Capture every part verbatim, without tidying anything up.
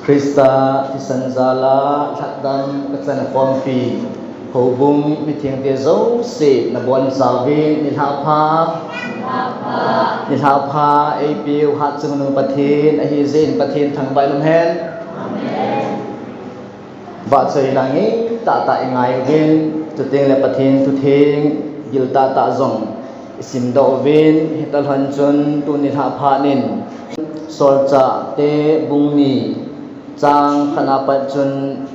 Krista thisan jal a lhatdam kachan khompi houbung mithengte jouse nabonchauvin nilhah pha, nilhah pha eipeu hatchungnung Pathen ahijeh in Pathen thangvah in umhen. Vahchoina ngeitah tah ingai uvin, chuteng le Pathen thutheng giltah tah jong isimdoh uvin, hitalhon chun tuni nilhah phat in Solchahte bung ni chang khat a pat chun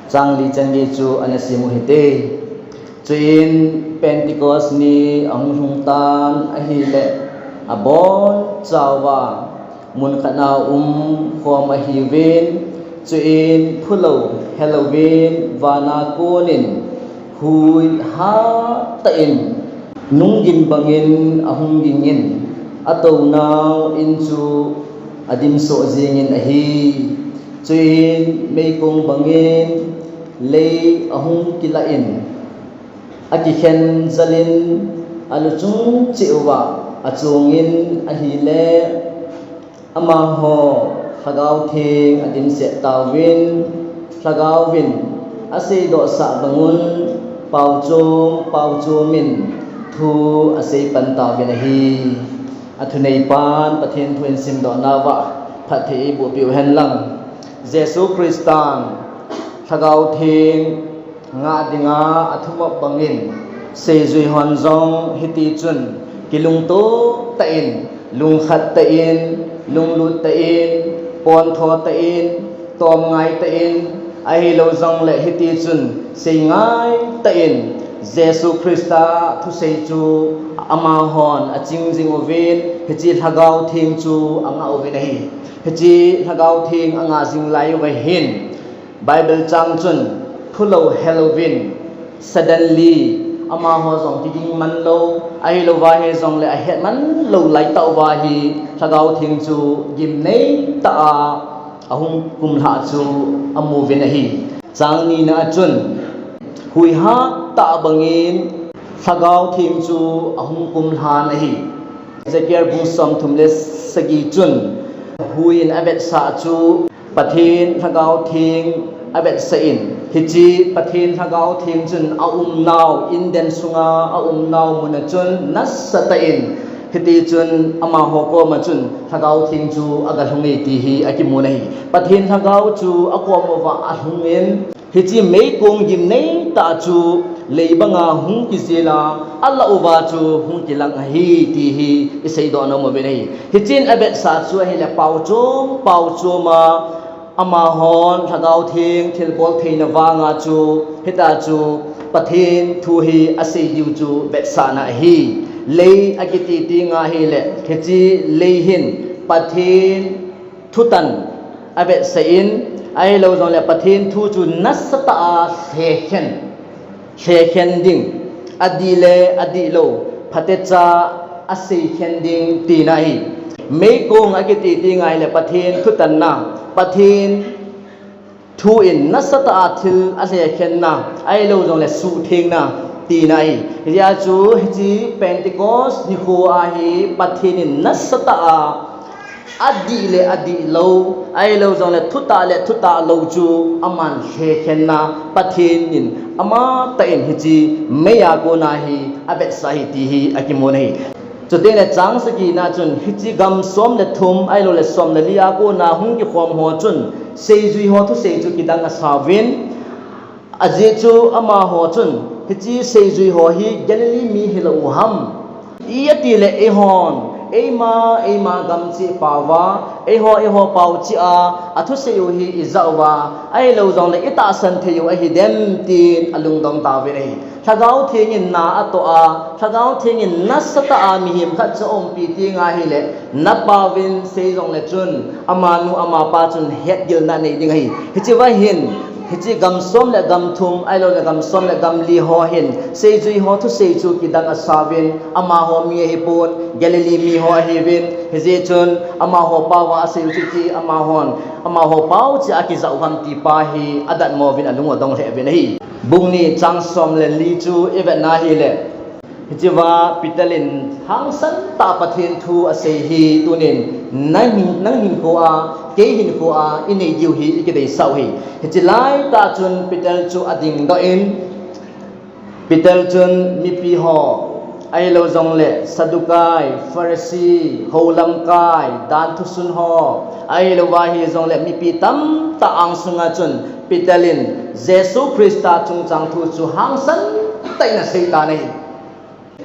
chang li chan gei chu ana sim u hite. Chuin Pentecost ni ahung lhung tan ahile, abonchauva mun khat a umkhom ahiuvin, chuin phulou helouvin vana konin hui hattah in nunggim bangin ahung gingin, atounau in chu adimsoh jengin ahi. Chuin meikong bangin lei ahung kilah in, akikhen jalin aluchung cheh uva achongin ahile, amaho Lhagao Theng adimset tauvin, Lhagaovin aseidohsah bangun paochom paochomin thu aseipan tauvin ahi. Athuneipan Pathen thu in simdohnauva phatthei eiboh peh u henlang. Jesu Christan Lhagao Theng ngah dinga athumop bangin, seijui hon jong hitichun kilungto tah in, lungkhat tah in, lunglut tah in, pontho tah in, tomngai tah in, ahilou jongle hitichun seingai tah in Jesu Christa thusei chu amahon aching jing uvin, hiche Lhagao Theng chu angah uvin ahi. Hiche Lhagao Theng angah jing lai uva hin Bible chang chun phulou helouvin, suddenly, amaho jong kiging manlou, ahilouva hijongle ahet manlou laitah uva hi Lhagao Theng chu gimneitah a ahung kumlhah chu amuvin ahi. Chang nina a chun hui hattah bangin Lhagao Theng chu ahung kumlhan ahi. Ezekiel bung somthum le sagi chun hui in avetsah chu Pathen Lhagao Theng avetsah in, hiche Pathen Lhagao Theng chun aumnau, Eden sunga aumnau mun a chun nasatah in, hitichun amaho koma chun Lhagao Theng chu agalhung e ti hi akimun ahi. Pathen Lhagao chu akom uva alhungin, hiche meikong gimneitah chu leibanga hung kijel a, alah uva chu hung kilang ahi ti hi iseidoh nom uvin ahi. Hichun avetsah chu ahile paochom paochom a, amahon Lhagao Theng thilbol theina vanga chu, hitia chu Pathen thu hi asei diu chu vetsahna ahi. Lei akiti tenga ahile, hiche lei hin Pathen thutan avetsah in, ahilou jongle Pathen thu chu nasatah a lhekhen, lhekhen ding, adih le adihlou, phatecha aseikhen ding tina ahi. Meikong akiti tenga ahile Pathen thutanna, Pathen thu in nasatah a thil alhekhenna, ahilou jongle suhthengna tina ahi. Hijeh a chu hiche Pentecost nikho a hi Pathen in nasatah a adih le adihlou, ahilou jongle thutah le thutahlou chu aman lhekhenna, Pathen in amatah in hiche meiya kona hi avetsah ahi ti hi akimun ahi. Chuteng le chang sagina chun hiche gam som le thum ahiloule som le li a kona hung kikhom ho chun seijui ho thusei chu kidang asauvin, ajeh chu amaho chun hiche seijui ho hi Galilee mi hilou u ham? Ijeh itile eihon eima eima gam cheh pao uva, eiho eiho pao cheh a athusei u hi ijah uva, ahilou jongle itahsan thei u ahidem tin alungdong tauvin ahi. Lhagao Theng in na atoh a, Lhagao Theng in nasatah a mihem khat chu aumpi tenga ahile, napaovin sei jongle chun amanu amapa chun hetgilna anei ding ahi. Hichea hin hiche gam som le gam thum ahiloule gam som le gam li ho hin seijui ho thusei chu kidang asauvin, amaho mi ahipon, Galilee mi ho ahiuvin, hijeh chun amaho pao a asei u chu ti amahon amaho pao cheh a akijah u ham ti pa hi adatmo uvin alung adong lheh uvin ahi. Bung ni chang som le li chu ivetna ahile, hichea Peter in hangsan tah Pathen thu asei hi tunin nang hin, nang hinkho a kei hinkho a inei diu hi ikideisah u ahi. Hiche laitah chun Peter chu adingdoh in, Peter chun mipi ho, ahilou jongle Saddukai, Pharisee, houlamkai, danthusun ho, ahilou va hijongle mipi tamtah angsunga chun Peter in Jesu Christa chungchang thu chu hangsan tah in asei tan ahi.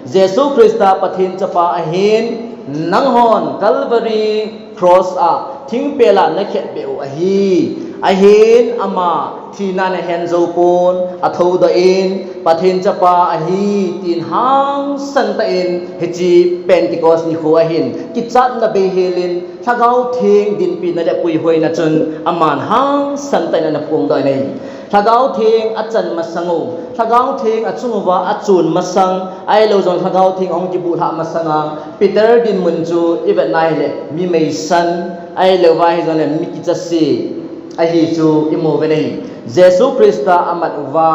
Jesu Christa Pathen Chapa ahin, nanghon Calvary cross a thingpel a nakhetbeh u ahi. Ahin ama thina nahen jou pon, athoudoh in, Pathen Chapa ahi, tin hangsan tah in hiche Pentecost nikho ahin kichatna beihel in, Lhagao Theng dinpina le puihoina chun aman hangsan tah in ana phongdoh in ahi. Lhagao Theng achan masang u, Lhagao Theng achung uva achon masang, ahilou jong Lhagao Theng ahung kibuhlhah masanga Peter dinmun chu ivet na hile mi meisan, ahilou va hijongle mi kichase ahi chu imu uve ahi. Jesu Christa amat uva,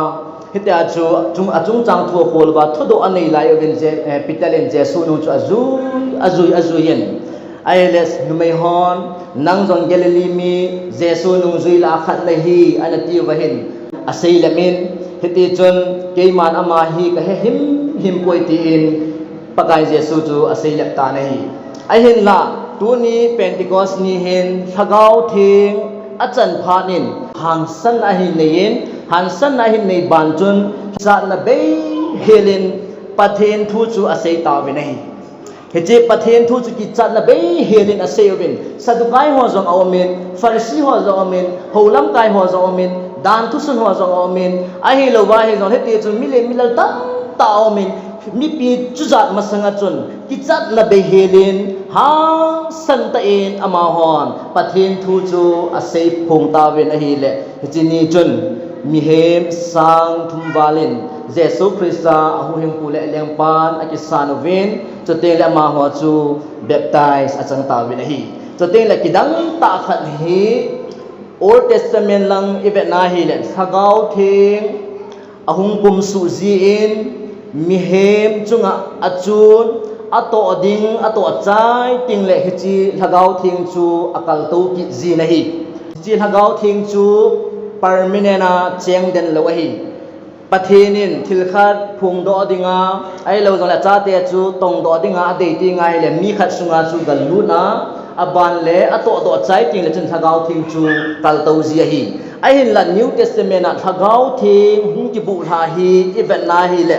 hitia chu chung, achungchang thu akhol uva thudoh anei lai uvin Je-, eh, Peter in Jesu nung chu ajui, ajui, ajui in. Ahile numei hon, nang jong Galilee mi Jesu nungjui lah a khat nahi, ana ti uva hin, aseilep in, hiti chun, keiman ama hi kahe himhim poi tin, Pakai Jesu chu aseilep tan ahi. Ahinla, tuni Pentecost ni hin, Lhagao Theng achan phat in, hangsan ahin nei in, hangsan ahin nei ban chun, kichatna beihel in, Pathen thu chu asei tauvin ahi. Hiche Pathen thu chu kichatna beihel in asei uvin, Saddukai ho jong aumin, Pharisee ho jong aumin, houlamkai ho jong aumin, danthusun ho jong aumin, ahilou va hijongle hiti chun mi le milal tamtah aumin, mipi chujat masanga chun kichatna beihel in hangsan tah in amahon Pathen thu chu asei phong tauvin ahile, hiche ni chun mihem sang thum val in Jesu Christa ahuhhingpu le lengpan akisan uvin, chuteng le amaho chu baptize achang tauvin ahi. Chuteng le kidang tah khat hi Old Testament lang ivet na hile Lhagao Theng ahung kumsuh jin, mihem chunga achun, atoh ding, atoh chai teng le hiche Lhagao Theng chu akaltou kit jin ahi. Hiche Lhagao Theng chu permanent a cheng den lou ahi. Pathen in thil khat phongdoh dinga, ahilou jongle achate chu tongdoh dinga adei teng ahile mi khat sunga chu gallut a, aban le atohdoh chai teng le chun Lhagao Theng chu kaltou ji ahi. Ahinla New Testament a Lhagao Theng hung kibuhlhah hi ivet na hile,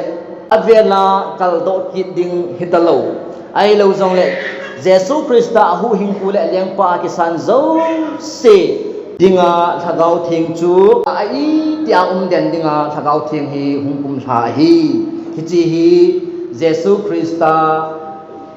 avel a kaldoh kit ding hitalou. Ahilou jongle, Jesu Christa ahuhhingpu le lengpa akisan jouse dinga Lhagao Theng chu a, a itia um den dinga Lhagao Theng hi hung kumlha ahi. Hiche hi Jesu Christa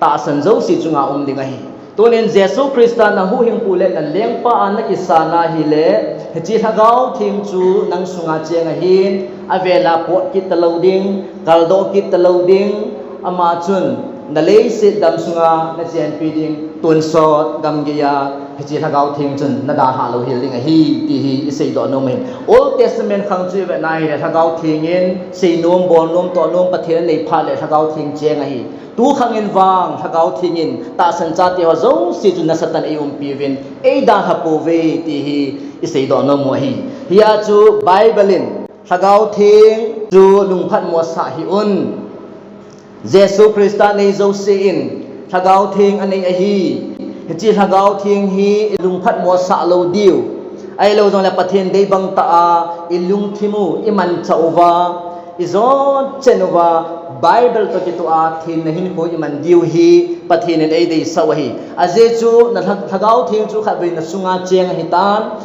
tahsan jouse chunga um ding ahi. Tunin Jesu Christa nahuhhingpu le nalengpa a nakisan ahile, hiche Lhagao Theng chu nang sunga cheng ahin, avel a pot kit talou ding, kaldoh kit talou ding, ama chun naleiset dam sunga nachenpi ding, tonsot gamgeiya hiche Lhagao Theng chun nadalhah louhel ding ahi, ti hi iseidoh nom ahi. Old Testament khang chu ivet na hile Lhagao Theng in seinom, bolnom, tohnom Pathen anei phat le Lhagao Theng cheng ahi. Tukhang in vang Lhagao Theng in tahsan chate ho jouse chu nasatah in eiumpi uvin, eidalha pouve ti hi iseidoh nom u ahi. Hia chu Bible in Lhagao Theng chu lungphatmo sah hih un. Jesu Christa nei jouse in Lhagao Theng anei ahi. Hiche Lhagao Theng hi ilungphatmo sah lou diu, ahilou jongle Pathen deibang tah a ilungthim u imanchah uva, ijotchen uva, Bible toh kitoh a thenna hinkho iman diu hi Pathen in eideisah u ahi. Ajeh chu na Lha-, Lhagao Theng chu khatvei nasunga cheng ahitan.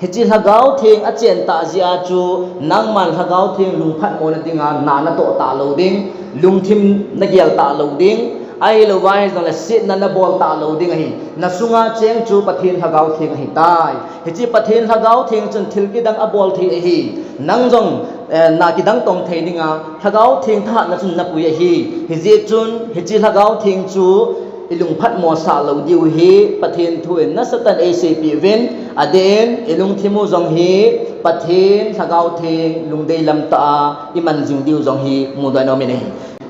Hiche Lhagao Theng achen tah jeh a chu nangman Lhagao Theng lungphatmo na dinga na natoh talou ding, lungthim nagel talou ding, ahilou va hijongle setna nabol talou ding ahi. Nasunga cheng chu Pathen Lhagao Theng ahitai. Hiche Pathen Lhagao Theng chun thil kidang abol thei ahi. Nang jong, eh, na kidang tong thei dinga Lhagao Theng thahatna chun napui ahi. Hijeh chun hiche Lhagao Theng chu ilungphatmo sah lou diu hi Pathen thu in nasatah in eiseipeh uvin, adeh in ilungthim u jong hi Pathen Lhagao Theng lungdei lam tah a iman jing diu jong hi mudoh in aumin ahi.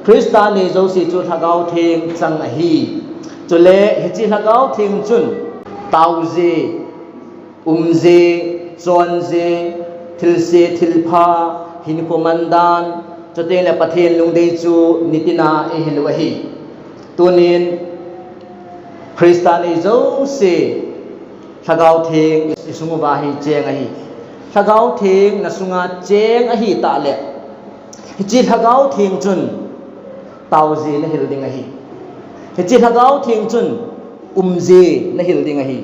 Christa nei jouse chu Lhagao Theng chang ahi. Chule hiche Lhagao Theng chun taoje, umje, chonje, thilse, thilpha, hinkho mandan, chuteng le Pathen lungdei chu nitina eihil u ahi. Tunin Christian ei jouse Lhagao Theng isung uva hi cheng ahi. Lhagao Theng nasunga cheng ahi tah le, hiche Lhagao Theng chun taoje nahil ding ahi. Hiche Lhagao Theng chun umje nahil ding ahi.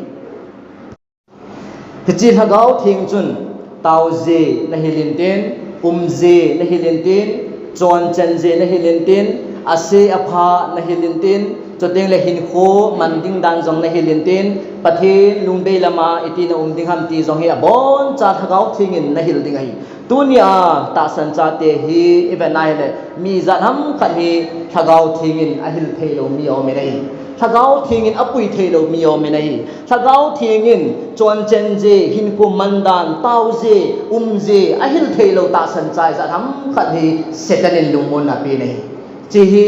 Hiche Lhagao Theng chun taoje nahil intin, umje nahil intin, chonchanje nahil intin, ase apha nahil intin, chuteng le hinkho man ding dan jong nahil intin, Pathen lungdei lama iti na um ding ham ti jong hi aboncha Lhagao Theng in nahil ding ahi. Tunia tahsan chate hi ivet na hile, mi ijat ham khat hi Lhagao Theng in ahil thei lou mi aumin ahi. Lhagao Theng in apui thei lou mi aumin ahi. Lhagao Theng in chonchanje, hinkho mandan, taoje, umje ahil thei lou tahsan cha ijat ham khat hi Satan in lungmonna apen ahi. Hiche hi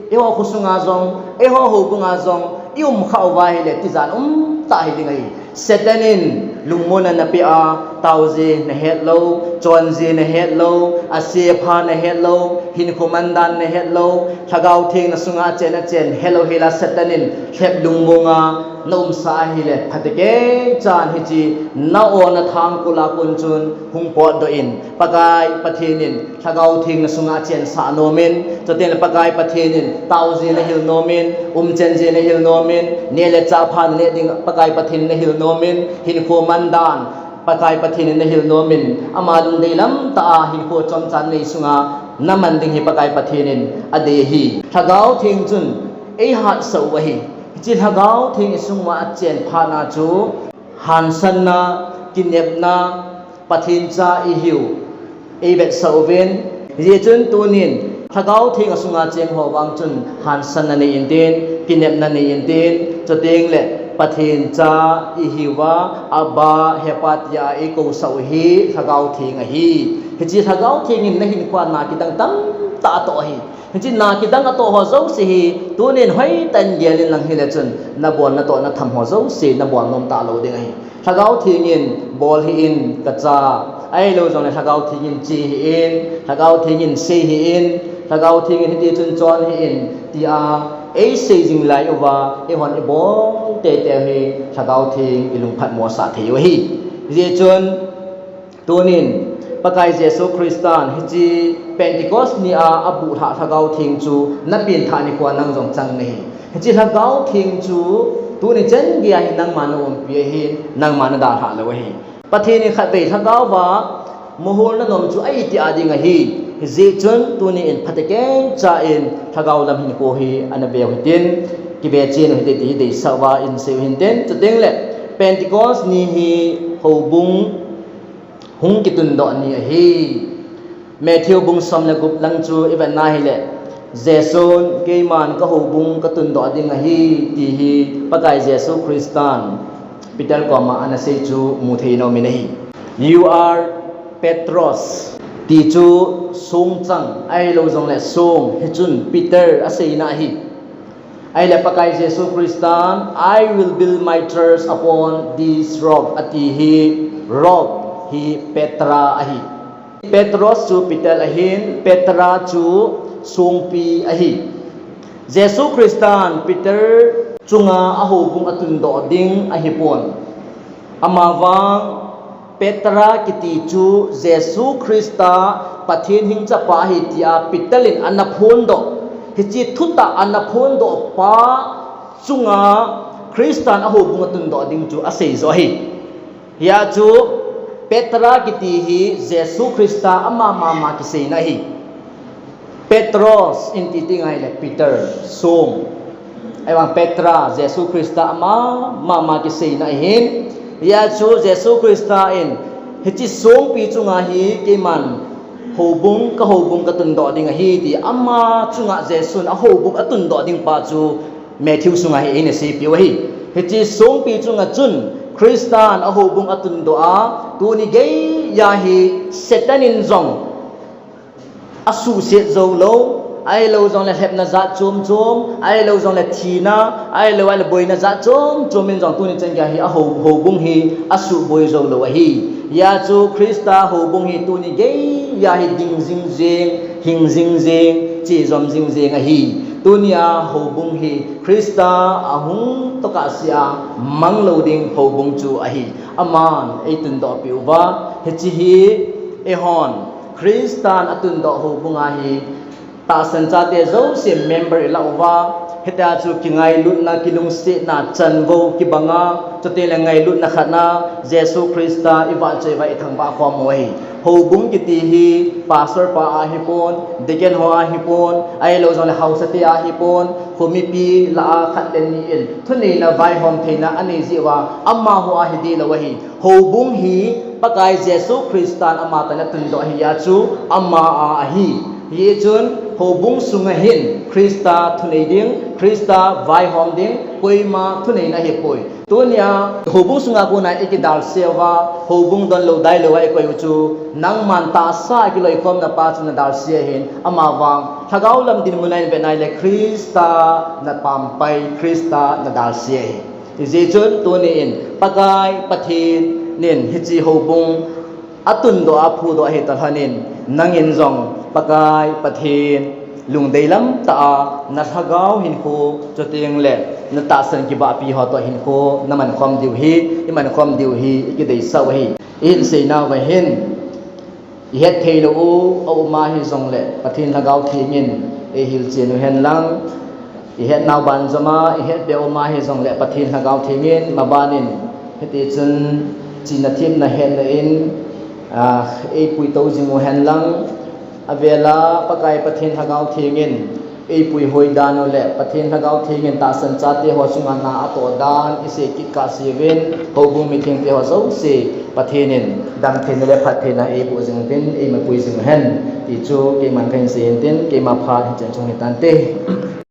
eiho khosunga jong, eiho houbunga jong i um khah uva hile tijat um tah hiding ahi. Satan in lungmonna napeh a, taoje nahet lou, chonje nahet lou, ase apha nahet lou, hinkho mandan nahet lou, Lhagao Theng nasunga achen achen het lou hela Satan in lhep lungmonga na umsa ahile, phatecha chan hiche na-o nathangkol a kon chun hung potdoh in, Pakai Pathen in Lhagao Theng nasunga achensah nomin, chuteng le Pakai Pathen in taoje nahil nomin, umchanje nahil nomin, neh le chah pha naneh ding Pakai Pathen in nahil nomin, hinkho mandan Pakai Pathen in nahil nomin, ama lungdei lam tah a hinkho chomcha nei sunga naman ding hi Pakai Pathen in adei ahi. Lhagao Theng chun eihatsah u ahi. Hiche Lhagao Theng isung uva achen phatna chu hansanna, kinepna, Pathen cha ihiu eivetsah uvin. Hijeh chun tunin Lhagao Theng asunga cheng ho vang chun hansanna nei intin, kinepna nei intin, chuteng le Pathen cha ihiuva, Abba, Hepa tia eikousah u hi Lhagao Theng ahi. Hiche Lhagao Theng in nahinkhoa na kidang tamtah atoh ahi. Hiche na kidang atoh ho jouse hi tunin hoitah in gel inlang hile chun nabol natoh natham ho jouse nabol nom talou ding ahi. Lhagao Theng in bol hih in kacha, ahilou jongle Lhagao Theng in che hih in, Lhagao Theng in sei hih in, Lhagao Theng in hiti chun chon hih in tia eisei jing lai uva eihon ibol teitei u hi Lhagao Theng ilungphat mosah thei u ahi. Hijeh chun tunin Pakai Jesu Christan hiche Pentecost nia abuhlhah Lhagao Theng chu napengthah nikhoa nang jong chang nahi. Hiche Lhagao Theng chu tuni chan geiya hi nangma naumpi ahin, nangma nadalhah lou ahi. Pathen in khatvei Lhagao va moholna nom chu a-iti a ding ahi. Hijeh chun tunin phatecha in Lhagao lam hinkho hi ana veu hitin, kivechen u hite ti deisah uva insei u hintin, chuteng le Pentecost ni hi houbung hung kitundoh ni ahi. Matthew bung som le gup lang chu ivet na hile, Jesun, keiman kahoubung katundoh ding ahi, ti hi Pakai Jesu Christan Peter koma anasei chu muthei in aumin ahi. You are Petros, ti chu songchang, ahilou jongle song, hichun Peter aseina ahi. Ahile Pakai Jesu Christan, I will build my church upon this rock, ati hi, rock hi Petra ahi. Petros chu Peter ahin, Petra chu songpi ahi. Jesu Christan Peter chunga ahoubung atundoh ding ahipon. Amavang Petra kiti chu Jesu Christa Pathen hing chapa ahi tia Peter in ana phondoh. Hiche thutah ana phondoh pa chunga Christan ahoubung atundoh ding chu asei joh ahi. Hia chu Petra kiti hi Jesu Christa ama mama kiseina ahi. Petros in ti ding ahile Peter, song. Ahivang Petra, Jesu Christa ama mama kiseina ahin. Hia chu Jesu Christa in hiche songpi chunga hi keiman houbung, kahoubung katundoh ding ahi ti ama chunga Jesun ahoubung atundoh ding pa chu Matthew sunga hi eina seipeh u ahi. Hiche songpi chunga chun Christan ahoubung atundoh a, tuni geiya hi Satan in jong asuhset jou lou, Ahilou jongle lhepna jat chom chom, ahilou jongle thina, ahilou ahile boina jat chom chom in jong tuni chan geiya hi a hou, houbung hi asuhboi jou lou ahi. Hijeh chun Christa houbung hi tuni geiya hi ding jing jeng, hing jing jeng, che jom jing jeng ahi. Tunia houbung hi Christa ahung tokah sea mang lou ding houbung chu ahi. Aman eitundoh peh uva, hiche hi eihon Christan atundoh houbung ahi. Tahsan chate jouse member ilah uva, hitia chu kingailutna, kilungsetna, chanvou kibanga, chuteng le ngailutna khatna, Jesu Christa ivahchoi uva ithangvah khom u ahi. Houbung kiti hi pastor pa ahipon, deacon ho ahipon, ahilou jongle haosate ahipon, khomipi lah a khat le ni in thuneina vaihom theina anei jeh uva, amaho a hi dehlou ahi. Houbung hi Pakai Jesu Christan amatah in atundoh ahi, hijeh chun ama a ahi. Hijeh chun houbung sunga hin Christa thunei ding, Christa vaihom ding, koima thuneina ahipoi. Tunia houbung sunga kona ikidalse uva, houbung donlou dailou a ikoi u chu, nangman tahsa kiloikhomna pa chu nadalse ahin, amavang lhagao lam dinmun a ivet nale Christa napampai, Christa nadalse ahi. Hijeh chun tuni in Pakai Pathen in hiche houbung atundoh a aphudoh ahi talhan in, nangin jong Pakai Pathen lungdei lam tah a nalhagao hinkho, chuteng le natahsan kibahpi ho toh hinkho namankhom diu hi, imankhom diu hi ikideisah u ahi. Ihin seinauva hin, ihet theilou u aum ahijongle Pathen Lhagao Theng in eihilchen uhen lang, ihetnau banjom a ihetbe aum ahijongle Pathen Lhagao Theng in maban in hitichun chihna themna hetna in, ah, eipuitou jing uhen lang, avela Pakai Pathen Lhagao Theng in eipuihoi dan u le Pathen Lhagao Theng in tahsan chate ho chunga na atoh dan isei kit kahseuvin, houbung mithengte ho jouse Pathen in damtheina le phattheina eiboh jing utin, eimapui jing uhen, ti chu keiman kahin sei intin, keima phat hichen chung hitante.